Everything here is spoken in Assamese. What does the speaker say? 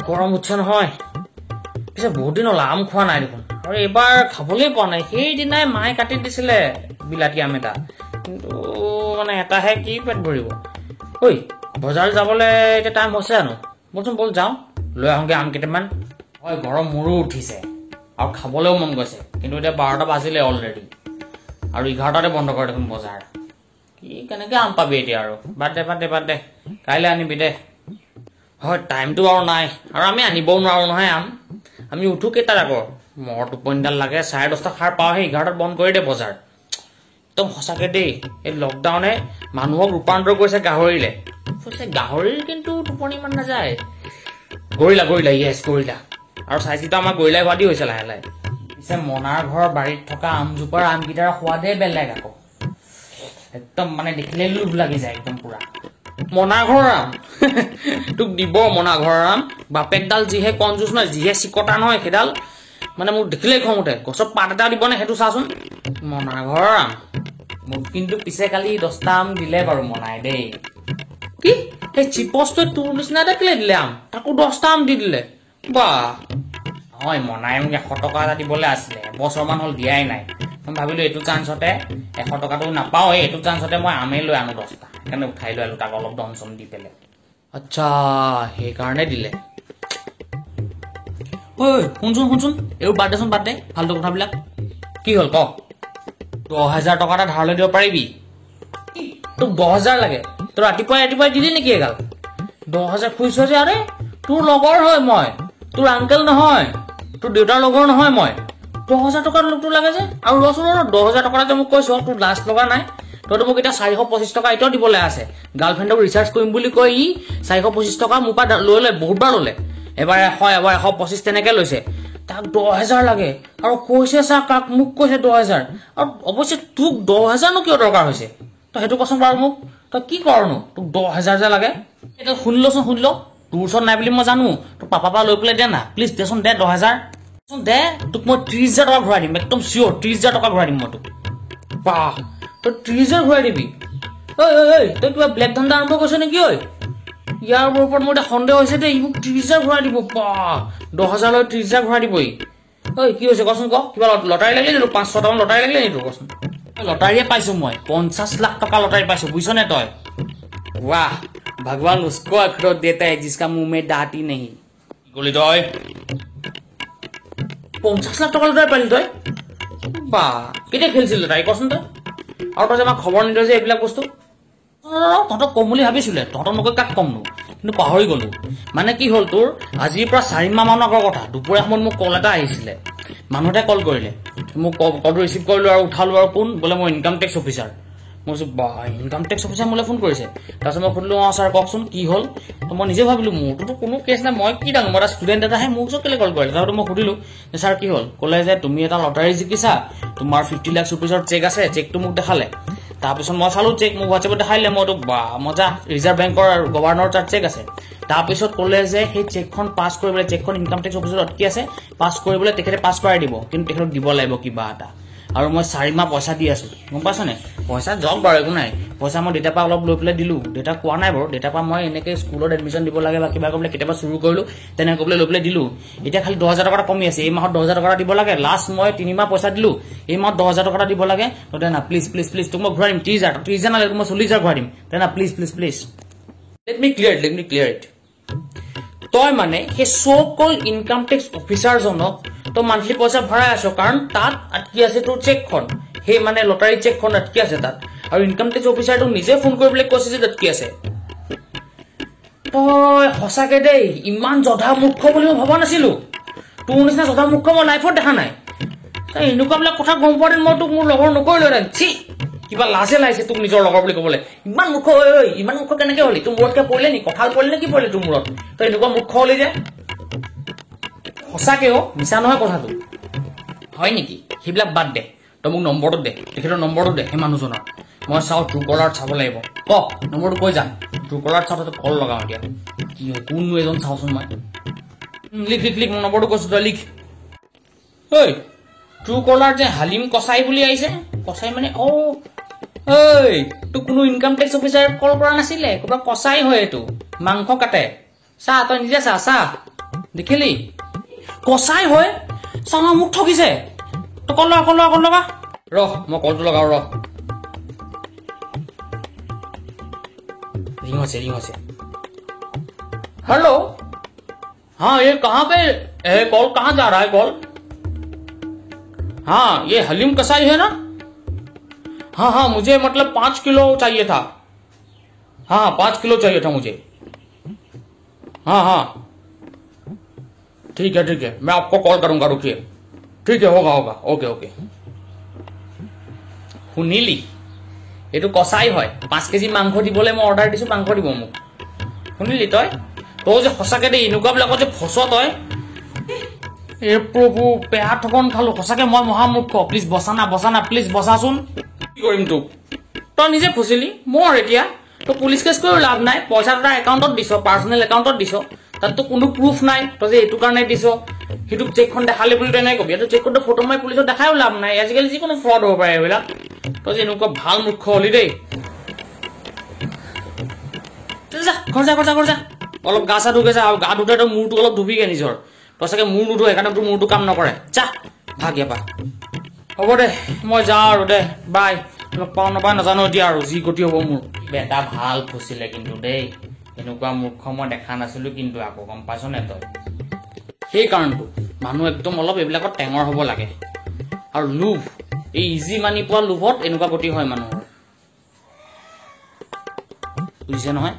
গৰম উঠিছে নহয়। পিছে বহুত দিন হ'ল আম খোৱা নাই দেখোন, আৰু এইবাৰ খাবলৈ পোৱা নাই। সেইদিনাই মায়ে কাটি দিছিলে বিলাতী আম এটা, কিন্তু মানে এটাহে কি পেট ভৰিব। ঐ, বজাৰ যাবলৈ এতিয়া টাইম হৈছে জানো? বলচোন বল যাওঁ, লৈ আহোঁগৈ আম কেইটামান। হয়, গৰম মোৰো উঠিছে আৰু খাবলৈও মন গৈছে, কিন্তু এতিয়া 12টা বাজিলে অলৰেডি, আৰু 11টাতে বন্ধ কৰে দেখোন বজাৰ। কি কেনেকৈ আম পাবি এতিয়া আৰু? বাদ দে বাদ দে বাদ দে, কাইলৈ আনিবি দে। হয়, টাইমটো আৰু নাই, আৰু আমি আনিবও নোৱাৰোঁ নহয় আম। আমি উঠো কেইটাত আকৌ? মৰ টোপনিডাল লাগে, 10:30 সাৰ পাওঁ, সেই 11টাত বন্ধ কৰি দে বজাৰ। একদম সঁচাকৈ দেই, এই লকডাউনে মানুহক ৰূপান্তৰ কৰিছে গাহৰিলে। কৈছে গাহৰিৰ কিন্তু টোপনি ইমান নাযায়। গৰিলা গৰিলা, য়েছ গৰিলা। আৰু চাইচিটো আমাৰ গৰিলাই হোৱা দি হৈছে লাহে লাহে। পিছে মনাৰ ঘৰৰ বাৰীত থকা আমজোপাৰ আমকেইটাৰ সোৱাদেই বেলেগ আকৌ, একদম মানে দেখিলে লোভ লাগি যায় একদম পুৰা। মনা ঘৰৰ আম তোক দিব, মনা ঘৰৰ আম। বাপেকডাল যিহে কনজুচ নহয়, যিহে চিকতা নহয় সেইডাল, মানে মোক দেখিলেই খং উঠে। গছত পাত এটা দিবনে সেইটো চাচোন। মনা ঘৰৰ আম মোক কিন্তু পিছে কালি 10টা আম দিলে বাৰু মনাই দেই। কি সেই চিপছটোৱে তোৰ নিচিনা এটা কেলে দিলে আম? তাকো 10টা আম দি দিলে বা। হয়, মনাই মোক 100 টকা এটা দিবলৈ আছিলে, এবছৰমান হ'ল দিয়াই নাই। মই ভাবিলোঁ এইটো চান্সতে 100 টকাটো নাপাওঁ, এইটো চান্সতে মই আমেই লৈ আনো 10টা, সেইকাৰণে উঠাই লৈ আনো তাক অলপ দম চম দি পেলাই। আচ্ছা, সেইকাৰণে দিলে। ঐ শুনচোন শুনচোন, এইবোৰ বাদ দেচোন, বাদ দে ফাল্টু কথাবিলাক। কি হ'ল ক? 10,000 টকা এটা ধাৰলৈ দিব পাৰিবি? তোক 10,000 লাগে? তই ৰাতিপুৱাই ৰাতিপুৱাই দিলি নেকি এগাল 10,000? খুজিছ যে? আৰে তোৰ লগৰ হয় মই, তোৰ আংকেল নহয়, তোৰ দেউতাৰ লগৰ নহয় মই। 10,000 টকাৰ লোকটো লাগে যে? আৰু ৰচোন ৰ, 10,000 টকা যে মোক কৈছ, তোৰ লাজ লগা নাই? তইতো মোক এতিয়া 425 টকা এতিয়াও দিবলৈ আছে। গাৰ্লফ্ৰেণ্ডক ৰিচাৰ্জ কৰিম বুলি কৈ ই 425 টকা মোৰ পৰা লৈ লয়, বহুতবাৰ ল'লে, এবাৰ 100, এবাৰ 125 তেনেকে লৈছে। তাক 10,000 লাগে আৰু কৈছে চা কাক, মোক কৈছে 10,000। আৰু অৱশ্যে তোক 10,000নো কিয় দৰকাৰ হৈছে তই সেইটো কচোন বাৰু মোক। তই কি কৰনো তোক 10,000 যে লাগে? এতিয়া শুনি লচোন, শুনি ল, তোৰ ওচৰত নাই বুলি মই জানো, তোৰ পাপা পৰা লৈ পেলাই দে না প্লিজ, দেচোন দে 10,000 দে, তোক মই 30,000 টকা ঘূৰাই দিম, একদম চিয়'ৰ 30,000 টকা ঘূৰাই দিম মই তোক। বাহ, তই 30,000 ঘূৰাই দিবি? ঐ ঐ ঐ, তই কিবা ব্লেক ধান্দা আৰম্ভ কৰিছ নেকি ঐ? ইয়াৰ ওপৰত মোৰ এতিয়া সন্দেহ হৈছে দেই, ই মোক 30,000 ঘূৰাই দিব। বাহ, 10,000 লৈ 30,000 ঘূৰাই দিব ই। ঐ কি হৈছে কচোন ক? কিবা লটাৰী লাগিলে নেকি? 5-6টামান লটাৰী লাগিলে নেকি তোৰ কচোন? লটাৰীয়ে পাইছো মই, 50 লাখ টকা লটাৰী পাইছো, বুজিছনে তই? वाह, भगवान उसको अखरोट देता है जिसका मुंह में दांत ही नहीं। কি কলি তই? 50 লাখ টকা লটাৰী পালি তই? বা, কেতিয়া খেলিছিল লটাৰী কচোন তই? আৰু তই যে আমাক খবৰ নিদিয় যে এইবিলাক বস্তু। তহঁতক ক'ম বুলি ভাবিছিলে, তহঁতক নকৈ কাক ক'মনো, কিন্তু পাহৰি গ'লো। মানে কি হ'ল তোৰ, আজিৰ পৰা 4 মাহ মানৰ আগৰ কথা, দুপৰীয়া সময়ত মোক কল এটা আহিছিলে। মানুহ এটাই কল কৰিলে মোক, কলটো ৰিচিভ কৰিলো আৰু উঠালো, আৰু কোন বোলে, মই ইনকাম টেক্স অফিচাৰ। মই কৈছোঁ বা, ইনকাম টেক্স অফিচাৰ মোলৈ ফোন কৰিছে। তাৰপিছত মই সুধিলোঁ, অঁ ছাৰ কওকচোন কি হ'ল? তো মই নিজে ভাবিলোঁ মোৰটোতো কোনো কেছ নাই, মই কি ডাঙৰ, মই এটা ষ্টুডেণ্ট এটাহে, মোক ওচৰত কেলৈ কল কৰিলে? তাৰপিছত মই সুধিলোঁ যে ছাৰ কি হ'ল? ক'লে যে তুমি এটা লটাৰী জিকিছা, তোমাৰ 50 লাখ ৰুপিজৰ চেক আছে। চেকটো মোক দেখালে, তাৰপিছত মই চালোঁ চেক, মোক হোৱাটছএপত দেখাই দিলে। মইতো বা মজা, ৰিজাৰ্ভ বেংকৰ গভাৰ্ণৰ তাত চেক আছে। তাৰপিছত ক'লে যে সেই চেকখন পাছ কৰিবলৈ, চেকখন ইনকাম টেক্স অফিচত আটকি আছে, পাছ কৰিবলৈ তেখেতে পাছ কৰাই দিব, কিন্তু তেখেতক দিব লাগিব কিবা এটা। আৰু মই 4 মাহ পইচা দি আছো, গম পাইছনে? পইচা যাওক বাৰু, একো নাই। পইচা মই দেউতাৰ পৰা অলপ লৈ পেলাই দিলোঁ, দেউতাক কোৱা নাই বাৰু। দেউতাৰ পৰা মই এনেকৈ স্কুলত এডমিশ্যন দিব লাগে বা কিবা কৰিবলৈ কেতিয়াবা চুৰ কৰিলোঁ, তেনেকৈ কৈ পেলাই লৈ পেলাই দিলোঁ। এতিয়া খালি 10,000 টকা এটা কমি আছে, এই মাহত 10,000 টকা এটা দিব লাগে। লাষ্ট মই 3 মাহ পইচা দিলোঁ, এই মাহত 10,000 টকা এটা দিব লাগে। তই দে না প্লিজ প্লিজ প্লিজ, তোক মই ঘূৰাই দিম 30,000, 30,000 নালাগে, মই 40,000 ঘূৰাই দিম, দে না please please please. Let me clear, let me clear it. তই মানে সেই চ' কল ইনকাম টেক্স অফিচাৰজনক তই মান্থলি পইচা ভৰাই আছ, কাৰণ তাত আটকি আছে তোৰ চেকখন, সেই মানে লটাৰী চেকখন আটকি আছে তাত, আৰু ইনকাম টেক্স অফিচাৰটোক নিজে ফোন কৰি পেলাই কৈছে যে আটকি আছে। তই সঁচাকে দেই ইমান জধা মূৰ্খ বুলি মই ভবা নাছিলো। তোৰ নিচিনা জধা মূৰ্খ মই লাইফত দেখা নাই। তই এনেকুৱাবিলাক কথা গম পোৱা মই তোক মোৰ লগৰ নকৰিলোহেঁতেন। চি, কিবা লাজে লাগিছে তোক নিজৰ লগৰ বুলি ক'বলৈ। ইমান মূৰ্খ ঐ, ইমান মূৰ্খ কেনেকে হলি? তোৰ মূৰত কিবা পৰিলে নি? কঁঠাল পৰিলে নে কি পৰিলে তোৰ মূৰত? তই এনেকুৱা মূৰ্খ হলি যে? সঁচাকে অ, মিছা নহয় কথাটো। হয় নেকি? সেইবিলাক বাদ দে, তই মোক নম্বৰটো দে, তেখেতৰ নম্বৰটো দে সেই মানুহজনৰ। মই চাওঁ, ট্ৰু কলাৰত চাব লাগিব। ক নম্বৰটো কৈ যাম, ট্ৰু কলাৰত চাওঁ, তাতে কল লগাওঁ এতিয়া। কি হয় কোননো এজন চাওঁচোন মই। লিখ লিখ লিখ, মোৰ নম্বৰটো কৈছো, তই লিখ। ঐ, ট্ৰু কলাৰ যে হালিম কচাই বুলি আহিছে, কচাই মানে অ' ঐ, তোক কোনো ইনকাম টেক্স অফিচাৰে কল কৰা নাছিলে, ক'ৰবাত কচাই হয় এইটো, মাংস কাটে। চা তই নিজে চা চা। দেখিলি কচাই হয় চালা মোক ঠগিছে। তই কল লগা, কল লগা, কল লগা, ৰহ মই কলটো লগাওঁ, ৰহ। रिंग হৈছে, रिंग হৈছে। हेलो, हाँ ये कहाँ पे है कॉल, कहाँ जा रहा है कॉल? हाँ ये हलीम कसाई है ना? हाँ हाँ मुझे मतलब 5 किलो चाहिए था। हाँ 5 किलो चाहिए था मुझे। हाँ हाँ ठीक है, ठीक है, मैं आपको कॉल करूंगा, रुकिए। ठीक है, होगा होगा, ओके ओके। শুনিলি, এইটো কচাই হয়। 5 কেজি মাংস দিবলৈ মই অৰ্ডাৰ দিছো, মাংস দিব মোক। শুনিলি তই? তই যে সঁচাকে দেই এনেকুৱাবিলাকত যে ফচ তই। এ প্ৰভু, বেয়া ঠগন খালো সঁচাকে, মই মহামূৰ্খ। Please বচানা, বচানা, please বচাচোন। কি কৰিম তোক, তই নিজে ফচিলি। মোৰ এতিয়া তই পুলিচ কেছ কৰিও লাভ নাই, পইচা তই একাউণ্টত দিছ, পাৰ্চনেল একাউণ্টত দিছ, তাততো কোনো প্ৰুফ নাই তই যে এইটো কাৰণে দিছ। সেইটোক চেকখন দেখালে বুলি তই এনেই কবি, এইটো চেকখনটো ফটো মাৰি পুলিচত দেখায়ো লাভ নাই। আজিকালি যিকোনো ফ্ৰড হ'ব পাৰে এইবিলাক। তই যে এনেকুৱা ভাল মূৰ্খ হলি দেই। যা ঘৰ যা, ঘৰ যা, ঘৰ যা, অলপ গা চা ধুগে যা। আৰু গা ধুতে তই মূৰটো অলপ ধুবিগে নিজৰ। তই চাগে মূৰ নুধু, সেইকাৰণে তোৰ মূৰটো কাম নকৰে। যা ভাগ ইয়াৰ পৰা। হ'ব দে, মই যাওঁ আৰু দে, বাই। লগ পাওঁ নাপাওঁ নাজানো এতিয়া আৰু, যি গতি হ'ব মোৰ। বেটা ভাল ফচিলে কিন্তু দেই, এনেকুৱা মূৰ্খ মই দেখা নাছিলো কিন্তু আকৌ, গম পাইছ নে তই? সেইকাৰণটো মানুহ একদম অলপ এইবিলাকত টেঙৰ হ'ব লাগে। আৰু লোভ, এই ইজি মানি পোৱা লোভত এনেকুৱা গতি হয় মানুহৰ, বুজিছে নহয়?